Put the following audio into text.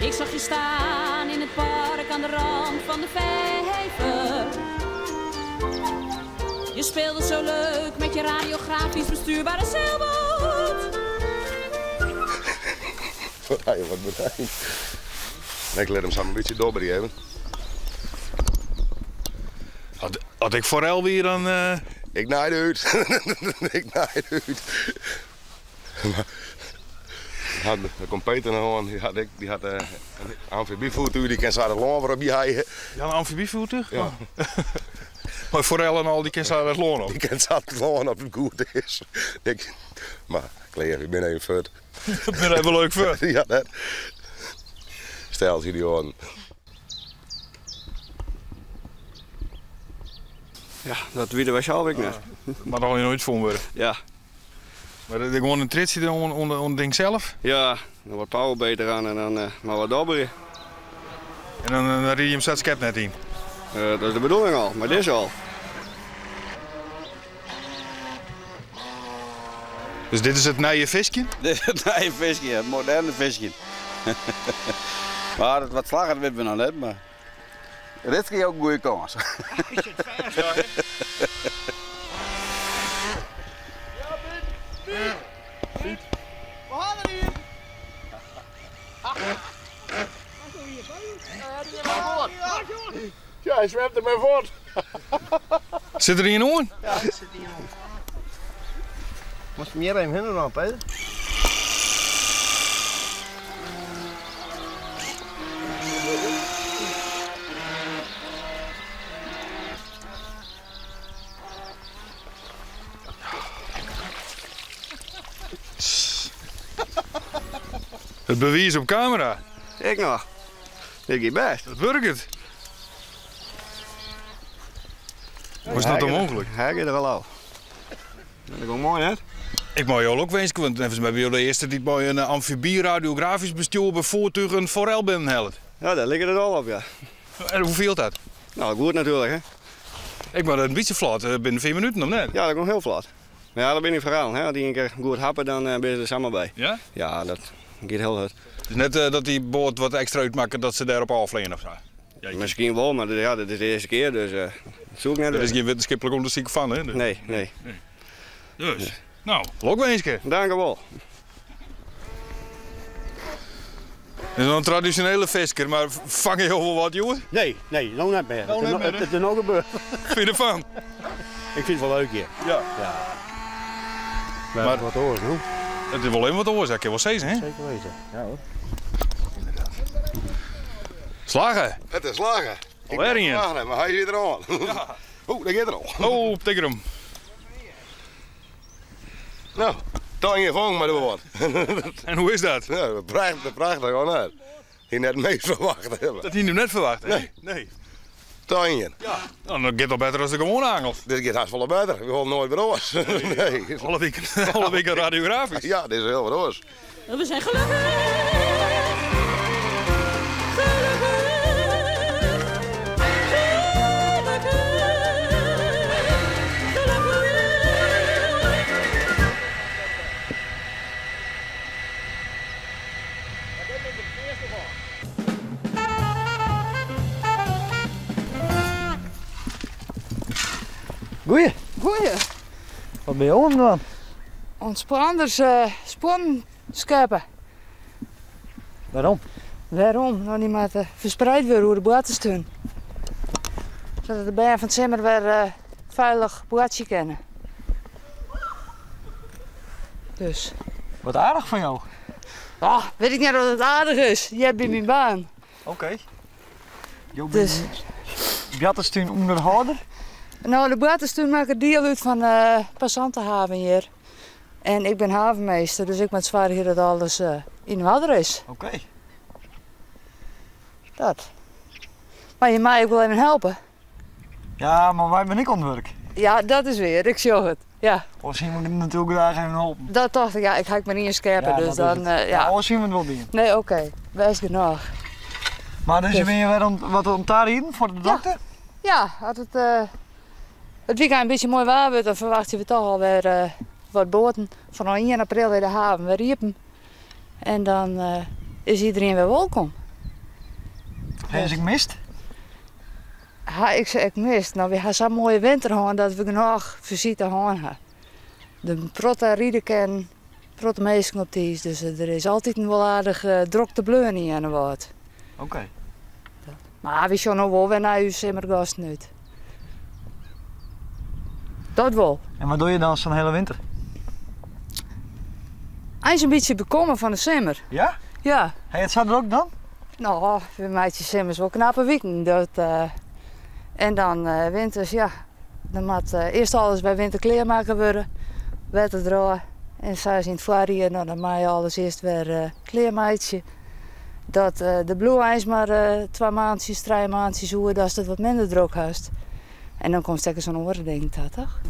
Ik zag je staan in het park aan de rand van de vijver. Je speelde zo leuk met je radiografisch bestuurbare zeilboot. Wat moet hij? Ik let hem samen een beetje dobber even. Had ik forel weer dan... Ik naai uit. Ik naai uit. Maar de komt Peter nog aan, die had een amfibievoertuig, die kan zo de loon voor op je haaien. Ja, een amfibievoertuig? Ja. Oh. Maar forel en al, die kan zo het loon op? Die kan zo het loon op het goed is. Ik, maar Kleer, ik ben even fut. Ik ben even leuk fut. Ja, dat. Stel je die oren. Ja, dat weten wij zelf ook net. Maar dat had je nooit voor worden. Ja. Maar dat is gewoon een tritje onder het ding zelf? Ja, dan wordt power beter aan en dan maar wat dobberen. En dan rijd je hem straks skep net in? Dat is de bedoeling al, maar dit is al. Dus dit is het nieuwe visje? Dit is het nieuwe visje, het moderne visje. Maar het wat slager weten we nog net, maar dit is ook een goede kans. Hij zit vast, ja, hè? Piet. We hadden hier. Ja, hij zwemt er maar voort. Zit er een oor? Ja, er zit hier een oor. Moest je meer even heen dan, Peter? Het bewijs op camera. Ik nog. Ik ga best. Dat werkt het. Hoe is dat dan mogelijk? Hij gaat er al af. Dat is ook mooi, hè? Ik mag jou ook wensen, want volgens mij ben je de eerste die bij een amfibie radiografisch bestuur bij voertuig een forel binnenhelt. Ja, daar ligt het al op, ja. En hoe viel dat? Nou, goed natuurlijk, hè. Ik maak dat een beetje vlot, binnen 4 minuten, of net? Ja, dat komt heel vlot. Maar ja, dat ben ik vooral, hè. Als die een keer goed happen, dan ben je er samen bij. Ja? Ja, dat gaat heel hard. Het is net dat die boot wat extra uitmaken dat ze daarop afvliegen of zo? Ja, misschien wel, maar ja, dit is de eerste keer, dus dat zoek ik net. Er is geen wetenschappelijk onderzoek van, hè? Dus. Nee, nee. Nee. Dus, nee. Nou, lokwenske. Dank u wel. Het is een traditionele visker, maar vang je heel veel wat, jongen? Nee, nee, nog net meer. Nog net meer, Het is nog gebeurd. Vind je ervan? Ik vind het wel leuk hier. Ja. Ja. Maar wat oors, hoor. Het is wel even wat oors, dat kan wel steeds, hè? Zeker weten, ja hoor. Inderdaad. Slagen! Het is slagen. Alweer in. Slagen, maar hij zit er al. Ja. Oeh, daar gaat er al. Oh, tik hem. Nou, toch in je vang maar de woord. En hoe is dat? Ja, prachtig, prachtig, hoor. Net. Die net meest verwacht hebben. Dat hij nu net verwacht, hè? Nee. Nee. Toch in. Ja, nou, dan gaat het al beter als de gewone angel. Dit gaat hartstikke beter. We houden nooit meer oors. Nee. Nee. Alle weken radiografisch. Ja, dit is heel wat oors. We zijn gelukkig. Goeie. Goeie. Wat ben je om dan? Ons branders sporen scheppen. Waarom? Waarom? Nou, die moeten verspreid worden door de boatensteun. Zodat de bijen van het zomer weer veilig boatje kennen. Dus. Wat aardig van jou. Oh, weet ik niet of het aardig is. Jij bent mijn baan. Oké. Okay. Dus. Boatensteun onderhouder? Nou, de boatensteun maakt deel uit van de passantenhaven hier. En ik ben havenmeester, dus ik moet zwaar hier dat alles in water is. Oké. Okay. Dat. Maar je mij ook wel even helpen. Ja, maar wij ben ik aan het werk. Ja, dat is weer. Ik zie het. Ja. Of zien we natuurlijk graag even helpen. Dat dacht ik, ja, ik ga ik maar niet eens scherpen, ja, dus dan, ja. Ja, zien we het wel doen. Nee, oké. Okay. Best genoeg. Maar dus, ben je weer om, wat om daar hier voor de dokter? Ja, ja, als het weekend een beetje mooi waar wordt, dan verwachten we toch alweer wat boten. Vanaf 1 april in de haven weer riepen. En dan is iedereen weer welkom. Ha je se ek mist? Ha ik se ek mist? No, wy ha sa'n moaie winter hân dat we genôch fisite hân ha. De protte ride kin, protte minsken op it iis, dus der is altiten wol aardich drokte bleaun yn Earnewâld. Oké. Mar wy sjogge no wol wer nei ús simmergasten út. Dat wol. En wat dogge je dan sa'n hiele winter? Eins in bytsje bekomme fan de simmer. Ja? Ja. Ha je it sa drok dan? No, we meitsje simmers wol knappe wiken. Dat, eh, en dan eh, winters, ja, dan moat eh, earst alles by winter klearmakke wurde. Wetter derôf. En sa as yn it foarjier, no, dan meie je alles earst wer uh, klearmeitsje. Dat uh, der bliuwe eins mar uh, twa maandsjes, trije maandsjes oer datst it wat minder drok hast. En dan komst ek ris oan oare dingen ta, toch?